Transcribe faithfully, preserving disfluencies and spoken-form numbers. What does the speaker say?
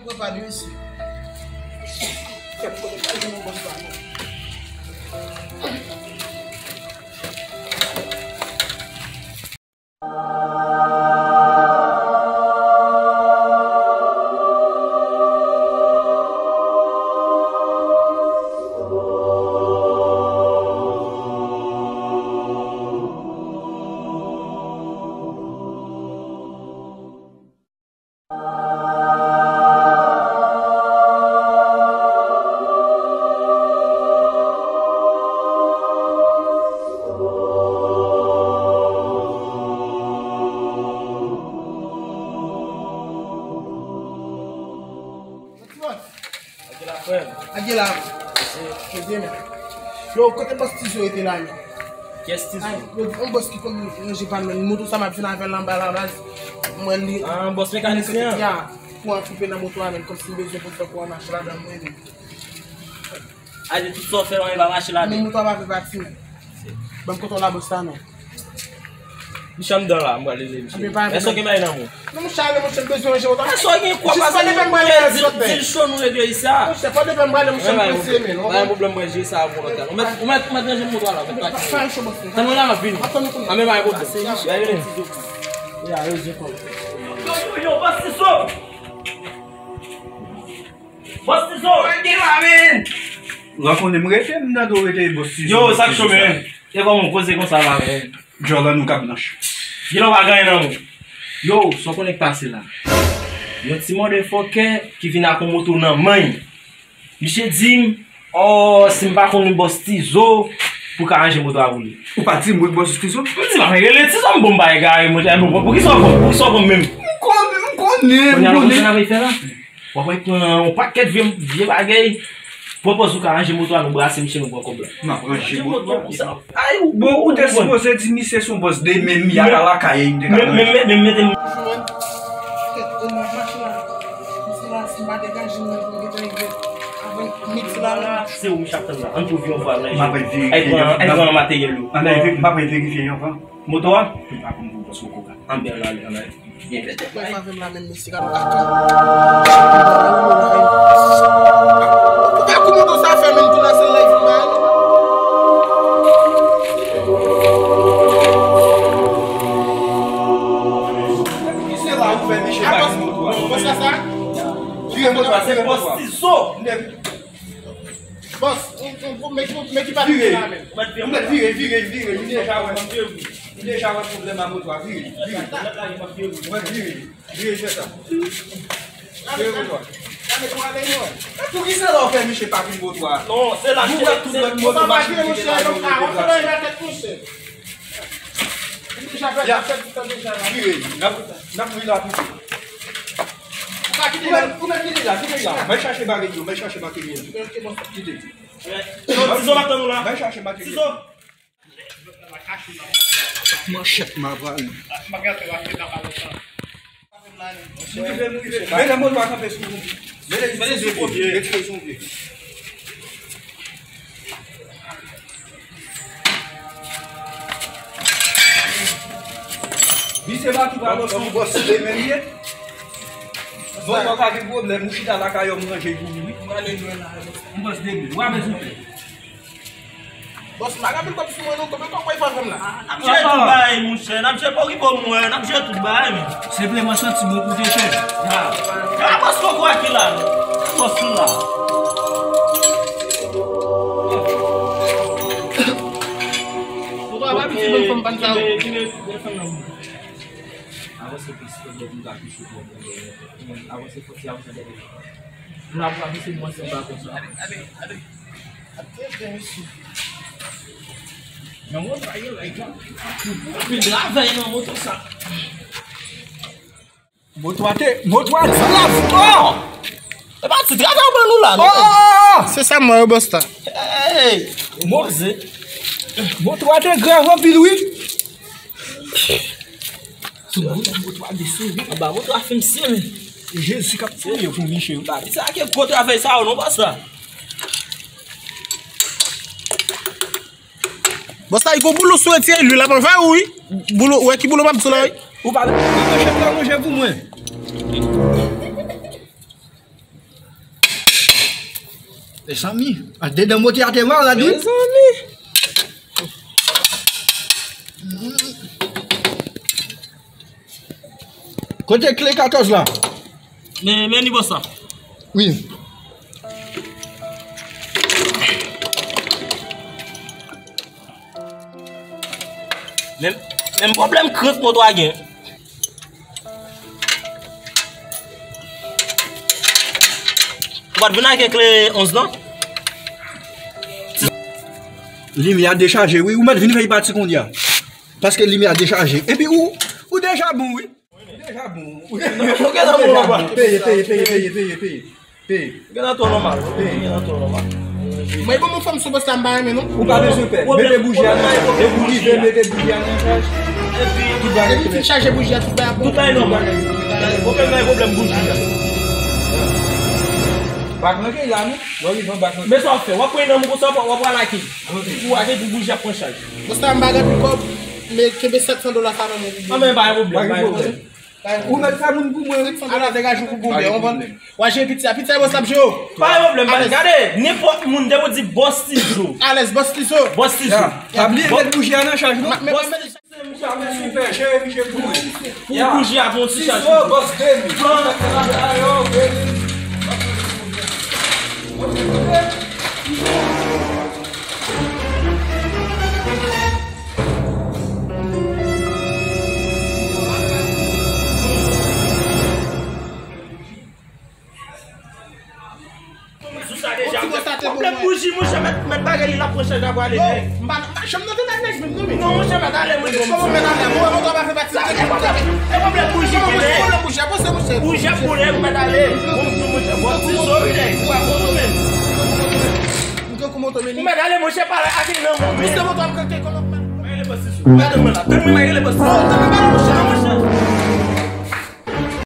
Pran pa de mesye. Kèt, kote pa jwenn yon bòs la non. Adye la, frè m. Adye la. Mesye. Mesye, men. Yo, kote bòs Tizo rete la, men? Kiyès Tizo? Ay, yo di, yon bòs ki konn ranje pa m, men. Moto sa m ap vin avè l anba la, baz. Mwen li. Ah, bòs mekanisyen an? Ya. Kouran koupe nan moto a, men. Kòmsi m bezwen pou fè kouran mache ladan mwen, men. Adye, tout sa w fè, anyen pa mache ladan. Men moto a pa vle pati, men. Ban m kote w la, bòs la, non. Misye anndan la, m pral rele misye. Èske w gen bagay nan men w? Non, monchè, ale, monchè, m bezwen ranje oto. Èske w gen kòb? Jis fò depi m prale, di l cho nou regle isi a. Monchè, fò depi m prale, monchè, m prese, men. Pa gen pwoblèm, mwen jere sa avè w lòt la. Ou mèt, ou mèt, ou mèt ranje moto a la, mèt pati. Tann mwen la, m ap vini. Anben, pa gen pwoblèm. Yo, yo, yo, bòs Tizo. Bòs Tizo! Mwen gen la, men! Ou pa konnen m rete, m tande w rete bòs Tizo. Yo, sa k cho, men? E kòman w koze konsa la, men? Djòl an nou ka blanch. Gen lè w pa gen anyen nan men w. Yo, sa w konnen k pase la? Yon ti motherfucker ki vin ak yon moto nan men l. Misye di m, oh, si m pa konn bòs Tizo pou ka ranje moto a pou li. Ou pa di m wi bòs Tizo? M di m ap rele Tizo, m bon m pa egare, monchè, men poukisa w pran, poukisa w pran menm? M konnen, m konnen, m konnen. Kounye a la, konsa n ap fè la? W ap pran yon pakèt vye, vye bagay. Pran pòz ou ka ranje moto a, nou brase misye, nou pran kòb la. M ap ranje moto a. Ay, ou bon, ou te sipoze di misye se yon bòs de men, m al lakay, m te ka ranje. Men, men, men, men, mete m. Kèt, o mwen mache la. Misye la, si m pa degaje m nan, pou m gentan rive. Avan midi la, la. Se ou misye ap tann la. Ann twouve yon vwa nan je. M ap vin verifye. Ay, pran, ay, pran materyèl yo. M ap vin verifye yon vwa. Moto a? M pa konn pou bòs poko ka. Ann byen la, ann ale. Byen fèt. Mwen pa vin la menm, mesye, gade akan. Ou pa kou moto sa fè menm tou nan sèl la, li vin ba nou. Ki se la ou fè miche pa moto a? Bòs la sa? Vire moto a, vire moto a. Bòs Tizo. Bòs, ou, ou, ou, men ki, men ki pati la menm. Ou mèt vire, vire, vire, vire. Li deja wè. Li deja wè pwoblèm a moto a. Vire, vire. Ou mèt vire. Vire, fè sa. Vire moto a. Gade pou ale, non. Men poukisa la w fè miche pati moto a? Non, se la, nou wè tout lòt moto machin ki te la yo, yo deplase. Li deja pèdi tèt li deja la. Vire. N ap, n ap vire la pito. Ou pa kite l, ou mèt kite l la, kite l la. Mwen chache bagay yo, mwen chache materyèl. Kite. Yo, Tizo, m ap tann ou la. Mwen chache materyèl. Tizo. Manchèt m ap pran. Mwen kite m rive. Mete moto a kanpe sou. Mete sou pye. Retire sou pye. Misye pa tou pa bòs, yon bòs de men li ye. Bon, mwen ka gen pwoblèm, ou chita lakay ou, m ranje pou ou, wi. M bòs de men, w a bezwen fè. Bòs, m pa gen anpil kòb sou mwen, non, konbyen kòb w pral fè m la? N ap jere tout bagay, monchè, n ap jere, pa okipe w, mwen, n ap jere tout bagay, men. Senpleman santi bon koute chè. Ah, bòs poko a ki la, non. Bòs ki la. Poko a pa piti bann fanm bann sa yo. Kite, kite, kite fanm nan. Avanse plis, plis, plis, plis, plis, plis, avanse fò ti, avanse dèyè. Nou ap avanse, mwen se pa konsa. Ale, ale, ale. Ap trete, mesye. Nan moto a, yo, like, la. Anpil travay nan moto sa. Moto a te, moto a di la fò. E pa ti travay ban nou la, non? Oh, oh, oh, oh. Se sa mwen, bòs la. Hey, moto a te grav anpil, wi. Tout bout moto a desere. Anba moto a fin serre. Jezi k ap touye pou miche yo. Ba, sa ke gwo travay sa yo, non, bòs la. Bòs la, li gon boulo sou retire lwil la, mwen fè ou, wi. Boulo, ou wè ki boulo m ap di w la, wi. Ou pa, ou pa chèf la, manje pou mwen. Mezanmi, a dedan mote a te mal la, dout. Mezanmi. Kote kle katòz la? Men, men ni bòs la. Wi. Men, men pwoblèm krent moto a gen. Ou pa t vin ak kle onz non? Limyè a dechaje, wi. Ou mèt vin fè l pati kounye a. Paske limyè a dechaje. Epi ou, ou deja bon, wi. Ou deja bon. Ou deja bon. Peye, peye, peye, peye, peye, peye. Peye. Gen nan to nòmal. Peye. Gen nan to nòmal. Mwen bon, mwen fanm sou bòs la, m pa renmen non. Ou pa bezwen pè. Mete bouji a nan chaj. Depi w rive, mete bouji a nan chaj. Epi tout bagay. Depi fin chaje bouji a, tout bagay bon. Tout bagay nòmal. Pwoblèm nan e pwoblèm bouji a. Pa ranke la non. Lè w rive anba kanpe. Men sa w ap fè, w ap pran nan men konsa, w ap, w ap pral lage. Pou lage pou bouji a pran chaj. Bòs la, m pa gen anpil kòb, men kenbe sèt san dola sa nan men w. An men pa gen pwoblèm, pa gen pwoblèm. Ou mèt fè moun pou mwen, wi. Ala, degaje w pou Bondye, w konprann? W a jere pizza, pizza e bòs la ap jere w. Pa gen pwoblèm, man. Gade, nenpòt moun, depi w di bòs Tizo. Alèz, bòs Tizo. Bòs Tizo. Pa bliye met bouji a nan chaj, non. Bòs Tizo, misye ap fè sipè, jere misye pou mwen. Pou bouji a pran ti chaj. Tizo, bòs Deni. Sou sa deja, pwoblèm bouji, monchè, mèt, mèt bagay li, l ap pran chaj la pou ale. Non, m pa, m pa janm nan tèt ak nèg menm, non, men. Non, monchè, mèt ale, mwen. Kòman mèt ale? Mwen, mwen pa fè pati de pwoblèm. E pwoblèm bouji ki gen. Pwoblèm bouji, avanse, monchè. Bouji ap boule, mèt ale. Bon, monchè, bon, ti sou, wi, nèg. Ou pa bon, men. M tankou moto, men. Ou mèt ale, monchè, pale ak nan moun. Misye moto ap kante, kòman? Mwen rele bòs Tizo. Mwen rele bòs Tizo. Mwen rele bòs Tizo.